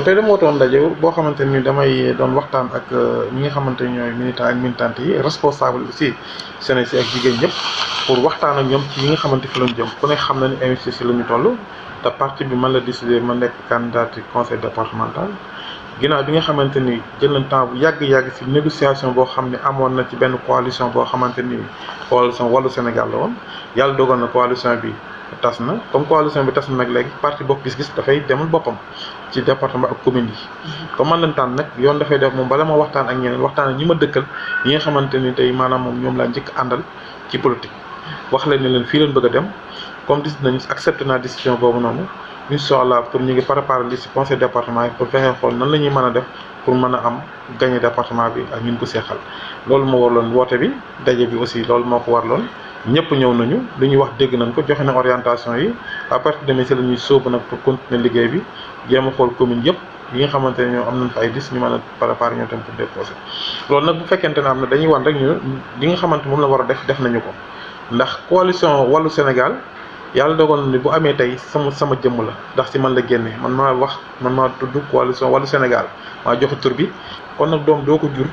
tey dama wootoon ndaje boo xamante ni damay doon waxtaan ak ñi nga xamante ni ñooy militants ak militantes yi responsable aussi Sénégal si ak jigéen ñëpp pour waxtaan ak ñoom ci yi nga xamante fi lañu jëm ku ne xam na ni investi si la ñu toll te parti bi man la décidé ma nekk candidat conseil départemental ginnaaw bi nga xamante ni jël nañ temps bu yàgg si négociation boo xam ne amoon na ci benn coalition boo xamante ni coalition Wallu Sénégal la woon yàlla dogal na coalition bi tas na comme coalition bi tas na nag léegi parti bokk gis-gis dafay demal boppam ci département ak commune yi comme man lañ tànn nag yoon dafay def moom bala ma waxtaan ak ñeneen waxtaan ak ñi ma dëkkal ñi nga xamante ni tey maanaam moom ñoom laa njëkk àndal ci politique wax leen ne leen fii leen bëgg a dem comme dis nañu accepté naa décision boobu noonu incha allah pour ñu ngi préparé li ci conseil département yi pour fexe xool nan la ñuy mën a def pour mën a am gagné département bi ak ñun ko seexal loolu moo warloon woote bi daje bi aussi loolu moo ko warloon ñëpp ñëw nañu li ñuy wax dégg nañ ko joxe na orientation yi à partir de demain si la ñuy sóobu nag pour continuer liggéey bi jéem a xool commune yëpp yi nga xamante ne ñoom am nañ fa ay dis ñu mën a préparer ñoom tam pour déposer loolu nag bu fekkente ne am na dañuy wan rek ñu li nga xamante moom la war a def nañu ko ndax coalition Wallu Sénégal yàlla dogal ni bu amee tey sama jëmm la ndax si man la génne man maa tudd coalition Wallu Sénégal maa joxe tur bi kon nag doom doo ko jur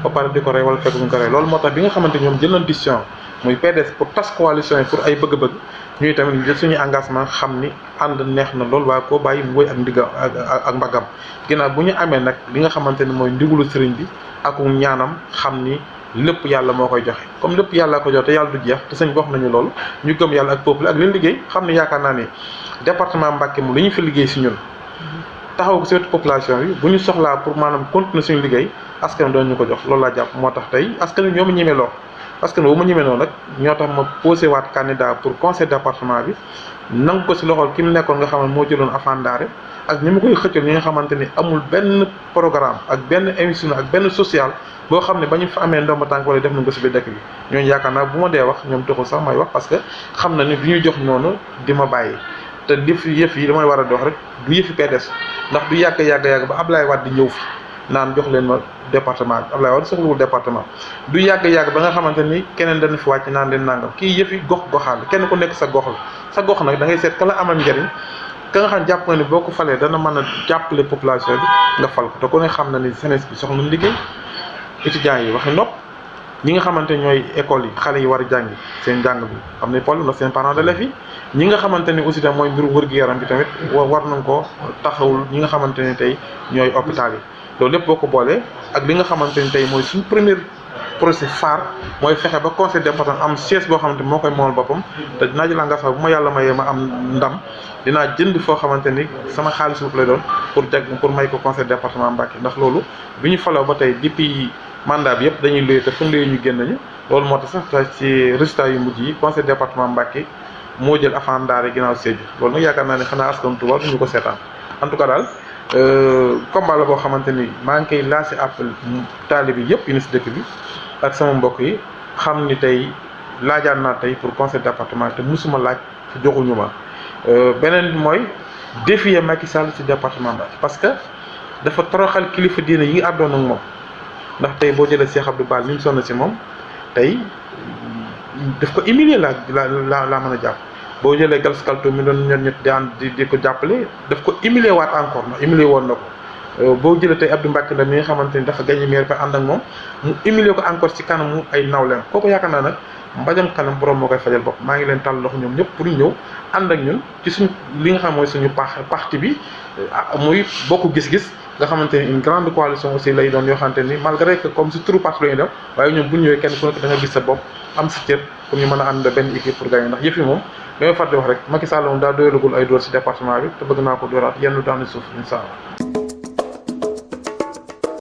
ba pare di ko rey wala fekk mu ko rey loolu moo tax bi nga xamante ñoom jël nañ décision muy PDS pour tas coalition yi pour ay bëgg-bëgg ñuy tamit ñu jël suñu engagement xam ni ànd neex na loolu waaye koo bàyyi mu wéy ak ndigga ak mbagam ginnaaw bu ñu amee nag li nga xamante ni mooy ndigulu sëriñ bi ak ñaanam xam ni lépp yàlla moo koy joxe comme lépp yàlla ko joxe te yàlla du jeex te sëñ bi wax nañu loolu ñu gëm yàlla ak peuple ak leen liggéey xam ne yaakaar naa ni département Mbacké mu li ñu fi liggéey si ñun taxaw ko si wetu population bi bu ñu soxlaa pour maanaam continuer suñu liggéey askan doon ñu ko jox loolu laa jàpp moo tax tey askan wi ñoo ma ñemee lool parce que bu ma ñemee noonu nag ñoo tax ma posé waat candidat pour conseil département bi nangu ko si loxol ki mu nekkoon nga xam ne moo jëloon afandaare ak ñi ma koy xëccal ñi nga xamante ni amul benn programme ak benn émission ak benn social boo xam ne ba ñu fa amee ndomba tànk wala def nañ ko si biir dëkk bi ñooñu yaakaar naa bu ma dee wax ñoom taxul sax may wax parce que xam na ni du ñu jox noonu di ma bàyyi te yëf yi damay war a dox rek du yëfi PDS ndax du yàgg ba Ablaye Wade di ñëw fi naan jox leen ma département bi Ablaye Wade soxlawul département du yàgg ba nga xamante ni keneen dana fi wàcc naan leen nangam kii yëfi goxaal kenn ku nekk sa gox la sa gox nag da ngay seet ka la amal njëriñ ka nga xam jàpp nga ni boo ko falee dana mën a jàppale population bi nga fal ko te ku ne xam na ni jeunesse bi soxla liggéey étudiants yi waxi nopp ñi nga xamante ñooy école yi xale yi war a jàngi seen jàng bi am na problème ndax seen parents d'élèves yi ñi nga xamante ni aussi tam mooy mbiru wër-gu-yaram bi tamit war nañ ko taxawul ñi nga xamante ni tey ñooy hôpital yi loolu lépp boo ko boolee ak li nga xamante ni tey mooy suñu premier projet phare mooy fexe ba conseil départemental am siège boo xamante moo koy moomal boppam te dinaa jël engagement bu ma yàlla mayee ma am ndam dinaa jënd foo xamante ni sama xaalis bopp lay doon pour may ko conseil département Mbacké ndax loolu bi ñu faloo ba tey depuis mandat bi yëpp dañuy luye te fu ñu luye ñu génn ñu loolu moo tax sax ci résultat yu mujj yi conseil département Mbacké moo jël afandaare ginnaaw Sédhiou loolu nag yaakaar naa ne xanaa askan Touba duñu ko seetaan en tout cas daal combat la boo xamante ni maa ngi koy lancé appel taalibe bi yëpp yu ne si dëkk bi ak sama mbokk yi xam ni tey laajaan naa tey pour conseil département te musuma laaj te joxuñu ma beneen bi mooy défier Macky Sall si département Mbacké parce que dafa toroxal kilifa diine yi ngi àddoon ak moom ndax tey boo jëlee Cheikh Abdou Bara ni mu sonn si moom tey daf ko humilier laa mën a jàpp boo jëlee Galas Kaltoum mi doon ñet daan di ko jàppale daf ko humilier waat encore ndax humilier woon na ko boo jëlee tey Abdou Mbacké Ndao mi nga xamante ni dafa gagné maire ba ànd ak moom mu humilier ko encore ci kanamu ay nawleem kooku yaakaar naa nag mbajam kanam borom moo koy fajal bopp maa ngi leen tàll loxo ñoom ñëpp pour ñëw ànd ak ñun ci suñ li nga xam mooy suñu parti bi muy bokk gis-gis nga xamante ni une grande coalition aussi lay doon yoo xamante ni malgré que comme si turu parti la ñu def waaye ñoom bu ñu ñëwee kenn ku nekk da nga gis sa bopp am sa cër pour ñu mën a ànd benn équipe pour gagner ndax yëf yi moom damay fàtte wax rek Macky Sall moom daa doyalagul ay dóor si département bi te bëgg naa ko dóoraat yenn daanu suuf incha allah